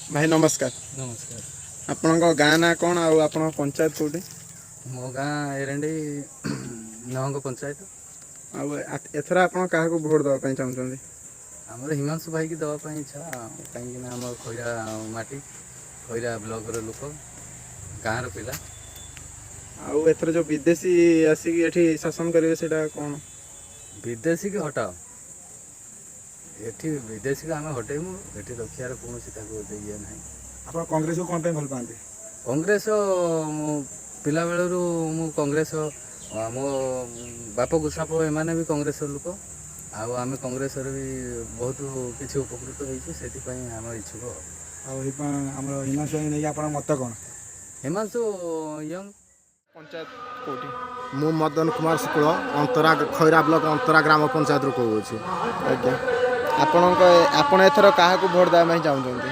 ଭାଇ ନମସ୍କାର। ନମସ୍କାର। ଆପଣଙ୍କ ଗାଁ ନାଁ କ'ଣ ଆଉ ଆପଣଙ୍କ ପଞ୍ଚାୟତ କେଉଁଠି? ମୋ ଗାଁ ଏରେଣ୍ଡି, ନହଙ୍ଗ ପଞ୍ଚାୟତ। ଆଉ ଏଥର ଆପଣ କାହାକୁ ଭୋଟ ଦେବା ପାଇଁ ଚାହୁଁଛନ୍ତି? ଆମର ହିମାଂଶୁ ଭାଇକି ଦେବା ପାଇଁ ଇଚ୍ଛା, କାହିଁକିନା ଆମର ଖଇରା ମାଟି, ଖଇରା ବ୍ଲକର ଲୋକ, ଗାଁର ପିଲା। ଆଉ ଏଥର ଯେଉଁ ବିଦେଶୀ ଆସିକି ଏଠି ଶାସନ କରିବେ, ସେଇଟା କ'ଣ? ବିଦେଶୀକି ହଟାଅ ଏଠି। ବିଦେଶୀକି ଆମେ ହଟେଇବୁ, ଏଠି ରଖିବାର କୌଣସି ତାକୁ ଇଏ ନାହିଁ। ଆପଣ କଂଗ୍ରେସକୁ କ'ଣ ପାଇଁ ଭଲ ପାଆନ୍ତି? କଂଗ୍ରେସ, ମୁଁ ପିଲାବେଳରୁ ମୁଁ କଂଗ୍ରେସ। ମୋ ବାପ ଗୋସାପ ଏମାନେ ବି କଂଗ୍ରେସର ଲୋକ, ଆଉ ଆମେ କଂଗ୍ରେସରେ ବି ବହୁତ କିଛି ଉପକୃତ ହେଇଛୁ। ସେଥିପାଇଁ ଆମ ଇଚ୍ଛୁକ। ଆଉ ଆମର ହିମାଂଶୁ ଭାଇଙ୍କୁ ନେଇକି ଆପଣଙ୍କ ମତ କ'ଣ? ହିମାଂଶୁ ୟଙ୍ଗ। ପଞ୍ଚାୟତ କେଉଁଠି? ମୁଁ ମଦନ କୁମାର ଶୁକ୍ଳ, ଅନ୍ତରା, ଖଇରା ବ୍ଲକ ଅନ୍ତରା ଗ୍ରାମ ପଞ୍ଚାୟତରୁ କହୁଅଛି। ଆଜ୍ଞା, ଆପଣ ଏଥର କାହାକୁ ଭୋଟ ଦେବା ପାଇଁ ଚାହୁଁଛନ୍ତି?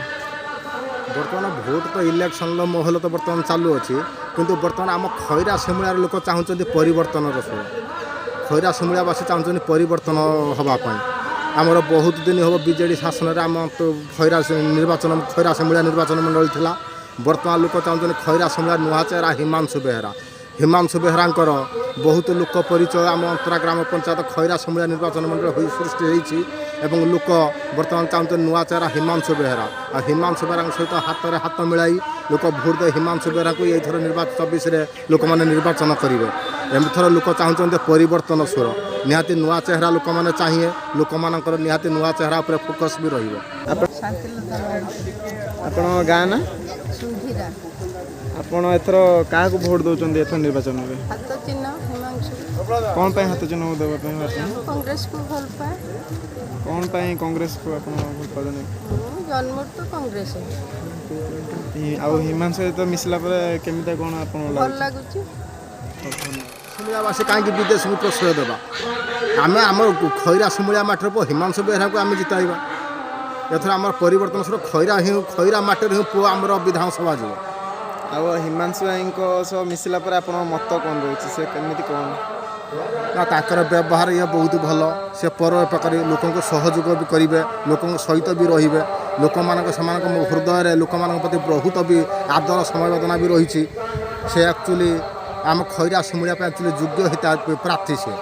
ବର୍ତ୍ତମାନ ଭୋଟ ତ ଇଲେକ୍ସନର ମାହୋଲ ତ ବର୍ତ୍ତମାନ ଚାଲୁଅଛି, କିନ୍ତୁ ବର୍ତ୍ତମାନ ଆମ ଖଇରା ଶିମୁଳିଆର ଲୋକ ଚାହୁଁଛନ୍ତି ପରିବର୍ତ୍ତନର ସୁର। ଖଇରା ଶିମୁଳିଆବାସୀ ଚାହୁଁଛନ୍ତି ପରିବର୍ତ୍ତନ ହେବା ପାଇଁ। ଆମର ବହୁତ ଦିନ ହେବ ବିଜେଡ଼ି ଶାସନରେ ଆମ ତ ଖଇରା ନିର୍ବାଚନ, ଖଇରା ଶିମୁଳିଆ ନିର୍ବାଚନ ମଣ୍ଡଳୀ ଥିଲା। ବର୍ତ୍ତମାନ ଲୋକ ଚାହୁଁଛନ୍ତି ଖଇରା ଶିମୁଳିଆ ନୂଆ ଚେହେରା ହିମାଂଶୁ ବେହେରା। ହିମାଂଶୁ ବେହେରାଙ୍କର ବହୁତ ଲୋକ ପରିଚୟ ଆମ ଅନ୍ତରା ଗ୍ରାମ ପଞ୍ଚାୟତ ଖଇରା ଶିମୁଳିଆ ନିର୍ବାଚନ ମଣ୍ଡଳୀ ହୋଇ ସୃଷ୍ଟି ହେଇଛି ଏବଂ ଲୋକ ବର୍ତ୍ତମାନ ଚାହୁଁଛନ୍ତି ନୂଆ ଚେହେରା ହିମାଂଶୁ ବେହେରା। ଆଉ ହିମାଂଶୁ ବେହେରାଙ୍କ ସହିତ ହାତରେ ହାତ ମିଳାଇ ଲୋକ ଭୋଟ ଦେଇ ହିମାଂଶୁ ବେହେରାଙ୍କୁ ଏଇଥର ନିର୍ବାଚନ 24ରେ ଲୋକମାନେ ନିର୍ବାଚନ କରିବେ। ଏଥର ଲୋକ ଚାହୁଁଛନ୍ତି ପରିବର୍ତ୍ତନ ସୁର, ନିହାତି ନୂଆ ଚେହେରା ଲୋକମାନେ ଚାହିଁବେ। ଲୋକମାନଙ୍କର ନିହାତି ନୂଆ ଚେହେରା ଉପରେ ଫୋକସ୍ ବି ରହିବ। ଶାନ୍ତିଲତା। ଆପଣଙ୍କ ଗାଁ ନା? ସୁଧୀରା। ଆପଣ ଏଥର କାହାକୁ ଭୋଟ ଦେଉଛନ୍ତି ଏଥର ନିର୍ବାଚନରେ? ହାତ ଚିହ୍ନ, ହିମାଂଶୁ। କ'ଣ ପାଇଁ ହାତ ଚିହ୍ନ ଦେବା ପାଇଁ ବାଛିଛନ୍ତି? ମୁଁ କଂଗ୍ରେସକୁ ଭଲ ପାଏ। କ'ଣ ପାଇଁ କଂଗ୍ରେସକୁ ଆପଣ ଭଲ ପାଉଛନ୍ତି? ମୁଁ ଜନ୍ମରୁ ତ କଂଗ୍ରେସ। ଆଉ ହିମାଂଶୁ ସହିତ ମିଶିଲା ପରେ କେମିତି କ'ଣ ଆପଣଙ୍କୁ ଭଲ ଲାଗୁଛି? ଲାଗୁଛି। ଶିମୁଳିଆବାସୀ କାହିଁକି ବିଦେଶକୁ ପ୍ରଶ୍ରୟ ଦେବା? ଆମେ ଆମ ଖଇରା ଶିମୁଳିଆ ମାଟିର ପୁଅ ହିମାଂଶୁ ବେହେରାକୁ ଆମେ ଜିତାଇବା। ଏଥର ଆମର ପରିବର୍ତ୍ତନ ସହ ଖଇରା ହିଁ, ଖଇରା ମାଟିରେ ହିଁ ପୁଅ ଆମର ବିଧାନସଭା ଯିବ। ଆଉ ହିମାଂଶୁ ଭାଇଙ୍କ ସହ ମିଶିଲା ପରେ ଆପଣଙ୍କ ମତ କ'ଣ ରହୁଛି? ସେ କେମିତି କ'ଣ? ନା, ତାଙ୍କର ବ୍ୟବହାର ଇଏ ବହୁତ ଭଲ। ସେ ପରୋପକାରୀ, ଲୋକଙ୍କୁ ସହଯୋଗ ବି କରିବେ, ଲୋକଙ୍କ ସହିତ ବି ରହିବେ। ଲୋକମାନଙ୍କ, ସେମାନଙ୍କ ହୃଦୟରେ ଲୋକମାନଙ୍କ ପ୍ରତି ବହୁତ ବି ଆଦର ସମବେଦନା ବି ରହିଛି। ସେ ଆକ୍ଚୁଆଲି ଆମ ଖଇରା ଶିମୁଳିଆ ପାଇଁ ଆକ୍ଚୁଆଲି ଯୋଗ୍ୟ ହିତା ପ୍ରାର୍ଥୀ ସେ।